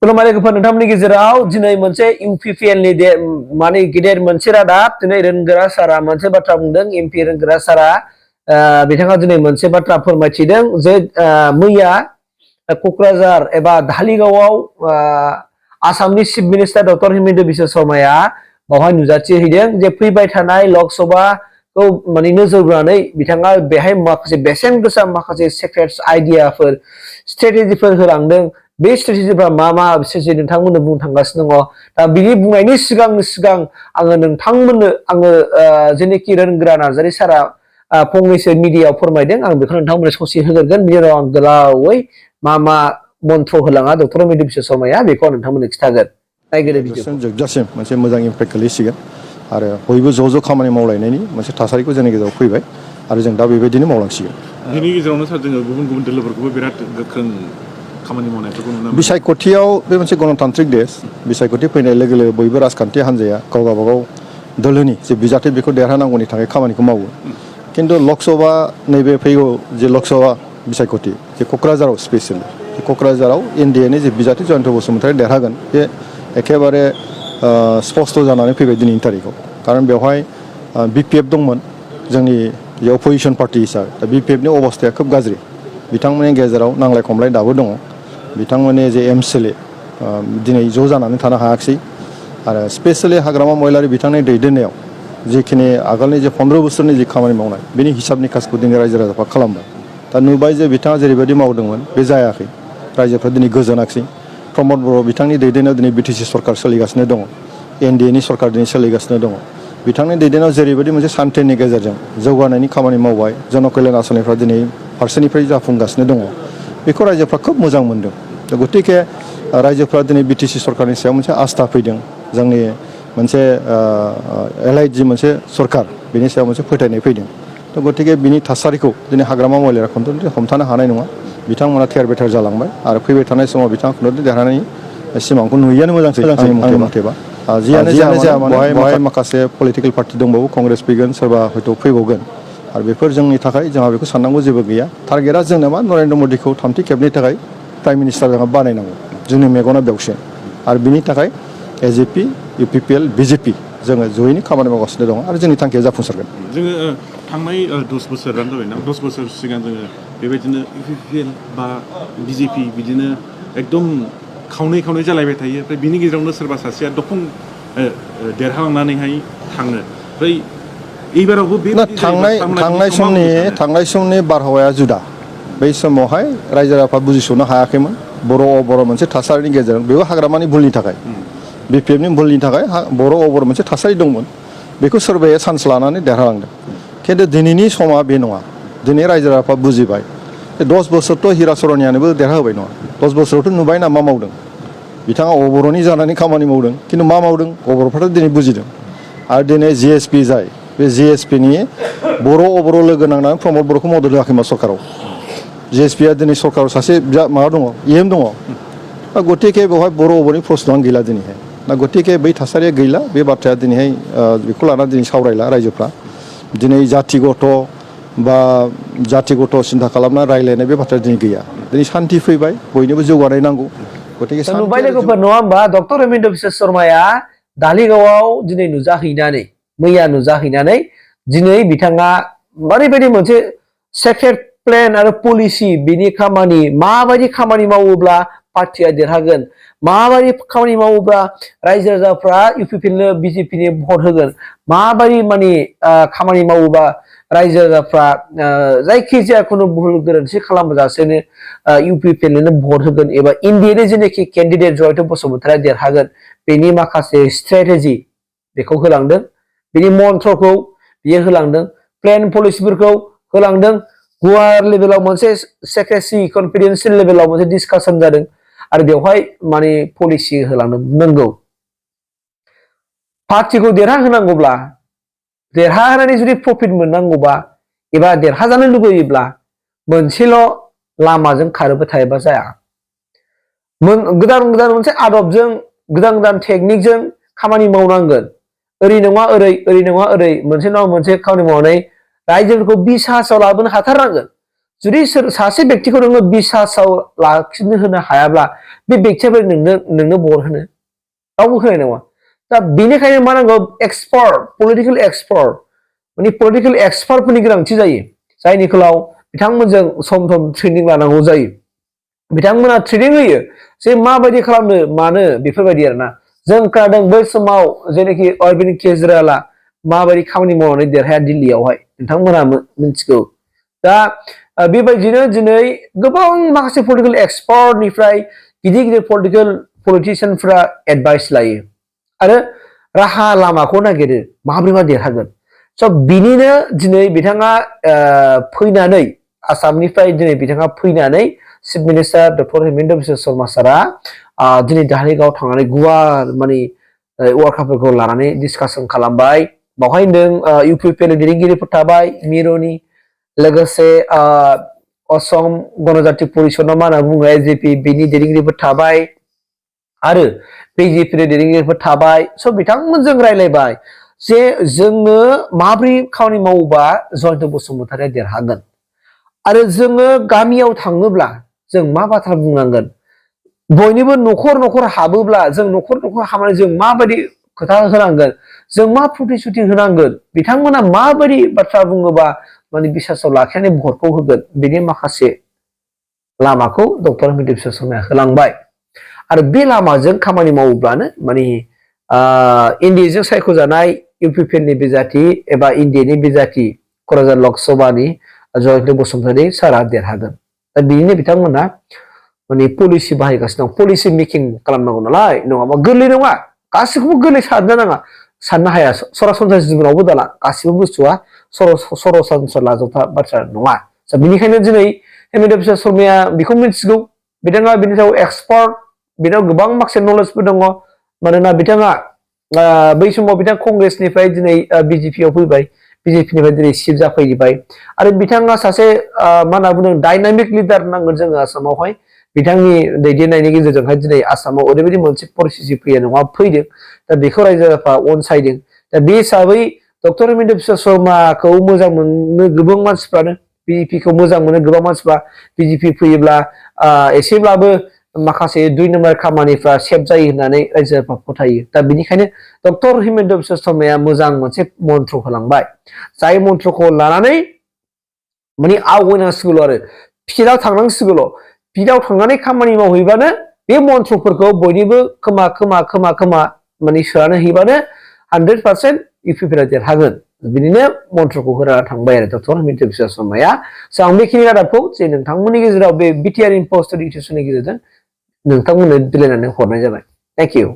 खुलुमबाय लोगोफोर नोंथांमोननि गेजेराव दिनै मोनसे इउपिपिएलनि माने गिदिर मोनसे रादाब दिनै रोंगोरा सारा मोनसे बाथ्रा बुंदों एमपि रोंगोरा सारा बिथाङा दिनै मोनसे बाथ्रा फोरमायथिदों जे मैया क'क्राझार एबा धालिगावआव आसामनि chief minister doctor Himanta Biswa शर्माया बावहाय नुजाथिहैदों जे फैबाय थानाय लकसभाखौ माने नोजोर बोनानै बिथाङा बेहाय माखासे बेसेन गोसा माखासे सेक्रेट आइडियाफोर स्ट्रेटेजिफोर होलांदों बे स्ट्रेटेजिफोरा मा स्ट्रेटेजि नोंथांमोननो बुंनो थांगासिनो दङ दा बिनि बुंनायनि सिगां आङो नोंथांमोननो आङो जेनेखि रोंगोरा नार्जारी सारा फंनैसो मिडियायाव फोरमायदों आं बेखौ नोंथांमोननो ससे होगोन बिनि उनाव आं गोलावै मा मन्त्र होलाङा डक्टर हिमन्त बिश्व शर्माया बेखौ आं नोंथांमोननो खिथागोन नायगोदो भिडिअखौ जोबजासिम मोनसे मोजां इम्पेक्ट गोलैसिगोन आरो बयबो ज' खामानि मावलायनायनि मोनसे थासारिखौ जोंनि गेजेराव फैबाय आरो जों दा बेबायदिनो मावलांसिगोन बेनि गेजेरावनो सार जोङो गुबुन दोलोफोरखौबो बिराद गोख्रों खामानि मावनायफोरखौ नुनो मोनो बिसायख'थियाव बे मोनसे गणतान्त्रिक देश बिसायख'थि फैनाय लोगो लोगो बयबो राजखान्थि हान्जाया गावगाबागाव दोलोनि जे बिजाथि बेखौ देरहानांगौनि थाखाय खामानिखौ मावो खिन्थु लकसभा नैबे फैगौ जे लकसभा बिसायख'थि जे क'क्राझाराव स्पेसियेलि क'क्राझाराव एनडिएनि जे बिजाथि जयन्त बसुमतारी देरहागोन बे एखेबारे स्पष्ट जानानै फैबाय दिनैनि तारिखआव खारन बेवहाय बिपिएफ दंमोन जोंनि जे अपोजिसन पार्टि हिसाबै दा बिपिएफनि अबस्थाया खोब गाज्रि बिथांमोननि गेजेराव नांलाय खमलाय दाबो दङ बिथांमोननि जे एमएलए दिनै ज' जानानै थानो हायाखिसै आरो स्पेसियेलि हाग्रामा महिलारी बिथांनि दैदेननायाव जिखिनि आगोलनि जे 15 बोसोरनि जि खामानि मावनाय बेनि हिसाब निकासखौ दिनै रायजो राजाफ्रा खालामबाय दा नुबाय जे बिथाङा जेरैबायदि मावदोंमोन बे जायाखै रायजोफ्रा दिनै गोजोनाखिसै प्रमद बर' बिथांनि दैदेननायाव दिनै बिटिसि सरकार सोलिगासिनो दङ एनडिएनि सरकार दिनै सोलिगासिनो दङ बिथांनि दैदेननायाव जेरैबायदि मोनसे सान्थिनि गेजेरजों जौगानायनि खामानि मावबाय जनकल्याण आसनिफ्रा दिनै फारसेनिफ्राय जाफुंगासिनो दङ बेखौ रायजोफ्रा खोब मोजां मोनदों गतिके रायजोफ्रा दिनै बिटिसि सरकारनि सायाव मोनसे आस्था फैदों जोंनि मोनसे एलाइड जि मोनसे सरकार बेनि सायाव मोनसे फोथायनाय फैदों थ' गतिके बिनि थासारिखौ दिनै हाग्रामा महिलारिया हमथानो हानाय नङा बिथांमोना थेर बेथेर जालांबाय आरो फैबाय थानाय समाव बिथांखौनो देरहानायनि सिमांखौ नुयैआनो मोजांसै आंनि मथेबा जियानो जाया बेवहाय माखासे पलिटिकेल पार्टि दंबावो कंग्रेस फैगोन सोरबा हयथ' फैबावगोन आरो बेफोर जोंनि थाखाय जोंहा बेखौ साननांगौ जेबो गैया टारगेटआ जोंना मा नरेन्द्र मदिखौ थामथि खेबनि थाखाय प्राइम मिनिस्टार जोंहा बानायनांगौ जोंनि मेगना बेवसो आरो बिनि थाखाय एजेपि इउपिपिएल बिजेपि जोङो जयैनो खामानि मावगासिनो दङ आरो जोंनि थांखिया जाफुंसारगोन जोङो थांनाय 10 बोसोरानो जाबायना 10 बोसोर सिगां जोङो बेबायदिनो इउपिपिएल बा बिजेपि बिदिनो एकदम खावनै जालायबाय थायो ओमफ्राय बिनि गेजेरावनो सोरबा सासेया दफं देरहालांनानैहाय थाङो ओमफ्राय एबारावबो बे थांनाय समनि बारहावाया जुदा बै समावहाय रायजो राजाफ्रा बुजिस'नो हायाखैमोन बर' मोनसे थासारिनि गेजेरजों बेबो हाग्रामानि भुलनि थाखाय बिपिएफनि भुलनि थाखाय बर' मोनसे थासारि दंमोन बेखौ सोरबाया चान्स लानानै देरहालांदों खिन्थु दिनैनि समा बे नङा दिनै रायजो राजाफ्रा बुजिबाय 10 बोसोरथ' हिरा सरनियानोबो देरहाहोबाय नङा 10 बोसोरावथ' नुबाय ना मा मावदों बिथाङा अबर'नि जानानै खामानि मावदों खिन्थु मा मावदों अबर'फ्राथ' दिनै बुजिदों आरो दिनै जिएसपि जाय बे जिएसपिनि बर' लोगो नांनानै प्रमद बर'खौ मदद होआखैमा सरकाराव जिएसपिआ दिनै सरकाराव सासे माबा दङ इएम दङ दा गतिके बेवहाय बर'नि प्रश्नआनो गैला दिनैहाय दा गतिके बै थासारिया गैला बे बाथ्राया दिनैहाय बेखौ लानानै दिनै सावरायला रायजोफ्रा दिनै जातिगत सिन्था खालामना रायलायनाय बे बाथ्राया दिनै गैया दिनै सान्थि फैबाय बयनोबो जौगानाय नांगौ गतिके नुबाय लोगोफोर नङा होमबा डक्टर हिमन्त बिश्व शर्माया धालिगावआव दिनै मैया नुजाहैनानै दिनै बिथाङा ओरैबायदि मोनसे सेक्रेट प्लेन आरो पलिसि बिनि खामानि माबायदि खामानि मावोब्ला पार्टिया देरहागोन माबायदि खामानि मावोब्ला रायजो राजाफ्रा इउपिपिएलनो बिजेपिनि भट होगोन माबायदि माने खामानि मावोब्ला रायजो राजाफ्रा जायखिजाया खुनु भुल गोरोन्थि खालामजासेनो इउपिपिएलनो भट होगोन एबा इन्डियानि जेनाखि केन्डिडेट जयन्त बसुमतारी देरहागोन बेनि माखासे स्ट्रेटेजि बेखौ होलांदों बिनि मन्त्रखौ बियो होलांदों प्लेन पलिसिफोरखौ होलांदों गुवार लेभेलाव मोनसे सेक्रेसि कनफिडेन्सियेल लेभेलाव मोनसे डिसकासन जादों आरो बेवहाय माने पलिसि होलांदों नंगौ पार्टिखौ देरहाहोनांगौब्ला देरहानानै जुदि प्रफिट मोननांगौबा एबा देरहाजानो लुबैयोब्ला मोनसेल' लामाजों खारोबा थायोबा जाया गोदान मोनसे आदबजों गोदान टेकनिकजों खामानि मावनांगोन ओरै नङा ओरै मोनसे नङा मोनसे खामानि मावनानै रायजोफोरखौ बिसासाव लाबोनो हाथारनांगोन जुदि सासे बेक्तिखौ नोङो बिसासाव लाखिनो होनो हायाब्ला बे बेक्तियाबो नोंनो भट होनो रावबो होनाय नङा दा बेनिखायनो मा नांगौ एक्सपार्ट पलिटिकेल एक्सपार्ट माने पलिटिकेल एक्सपार्टफोरनि गोनांथि जायो जायनि खोलाव बिथांमोनजों सम सम ट्रेनिं लानांगौ जायो बिथांमोना ट्रेनिं होयो जे माबायदि खालामनो मानो बेफोरबायदि आरोना जों खोनादों बै समाव जेनाखि अरबिन्द केजरीवाला माबायदि खामानि मावनानै देरहाया दिल्लीयावहाय नोंथांमोना मिथिगौ दा बेबायदिनो दिनै गोबां माखासे पलिटिकेल एक्सपार्टनिफ्राय गिदिर गिदिर पलिटिशियानफ्रा एडभाइस लायो आरो राहा लामाखौ नागिरो माब्रैबा देरहागोन स' बिनिनो दिनै बिथाङा फैनानै आसामनिफ्राय दिनै बिथाङा फैनानै chief minister doctor Himanta Biswa Sharma सारा दिनै दाहालिगाव थांनानै गुवार माने वार्कारफोरखौ लानानै डिसकासन खालामबाय बावहाय नों इउपिपिएल दैदेनगिरिफोर थाबाय मिरुनि लोगोसे असम गणजाति परिषदआव मा होनना बुङो एसजेपि बिनि दैदेनगिरिफोर थाबाय आरो बिजेपिनि दैदेनगिरिफोर थाबाय स' बिथांमोनजों रायलायबाय जे जोङो माब्रै खामानि मावोबा जयन्त बसुमतारीया देरहागोन आरो जोङो गामियाव थाङोब्ला जों मा बाथ्रा बुंनांगोन बयनिबो न'खर न'खर हाबोब्ला जों न'खर न'खर हाबनानै जों माबायदि खोथा होनांगोन जों मा प्रतिश्रुति होनांगोन बिथांमोना माबायदि बाथ्रा बुङोबा माने बिसासाव लाखिनानै भटखौ होगोन बेनि माखासे लामाखौ डक्टर हिमन्त बिश्व शर्माया होलांबाय आरो बे लामाजों खामानि मावोब्लानो माने इन्डियाजों सायख'जानाय इउपिपिएलनि बिजाथि एबा इन्डियानि बिजाथि क'क्राझार लकसभानि जयन्त बसुमतारी सारा देरहागोन दा बिनिनो बिथांमोना माने पलिसि बाहायगासिनो दं पलिसि मेकिं खालामनांगौ नालाय नङाबा गोरलै नङा गासिखौबो गोरलै साननो नाङा साननो हाया सरासनस्रा जिबनावबो दाला गासिबो बुस्थुआ सरासनस्रा लाजाथाव बाथ्रा नङा बिनिखायनो दिनै हिमन्त बिश्व शर्माया बेखौ मिथिगौ बिथाङा बिनि सायाव एक्सपार्ट बिनाव गोबां माखासे नलेजबो दङ मानोना बिथाङा बै समाव बिथाङा कंग्रेसनिफ्राय दिनै बिजेपियाव फैबाय बिजेपिनिफ्राय दिनै चिफ जाफैबाय आरो बिथाङा सासे मा होनना बुंदों डायनामिक लिडार नांगोन जोङो आसामावहाय बिथांनि दैदेननायनि गेजेरजोंहाय दिनै आसामाव ओरैबायदि मोनसे परिस्थिति फैयो नङा फैदों दा बेखौ रायजो राजाफ्रा अनसायदों दा बे हिसाबै डक्टर हिमन्त बिश्व शर्माखौ मोजां मोनो गोबां मानसिफ्रानो बिजेपिखौ मोजां मोनो गोबां मानसिफ्रा बिजेपि फैयोब्ला एसेब्लाबो माखासे 2 नम्बर खामानिफ्रा सेफ जायो होननानै रायजो राजाफ्रा फोथायो दा बेनिखायनो डक्टर हिमन्त बिश्व शर्माया मोजां मोनसे मन्त्र होलांबाय जाय मन्त्रखौ लानानै माने आवगायनांसिगौल' आरो फिल्डआव थांनांसिगौल' फिल्डआव थांनानै खामानि मावहैबानो बे मन्त्रफोरखौ बयनिबो खोमा माने सोनानै हैबानो 100% इउपिपिएलआ देरहागोन बिनिनो मन्त्रखौ होना थांबाय आरो डक्टर हिमन्त बिश्व शर्माया स' आं बेखिनि रादाबखौ जे नोंथांमोननि गेजेराव बे बिटिआर इनफ'स्टुडिय टिउसननि गेजेरजों नोंथांमोननो बिलाइनानै हरनाय जाबाय थेंक इउ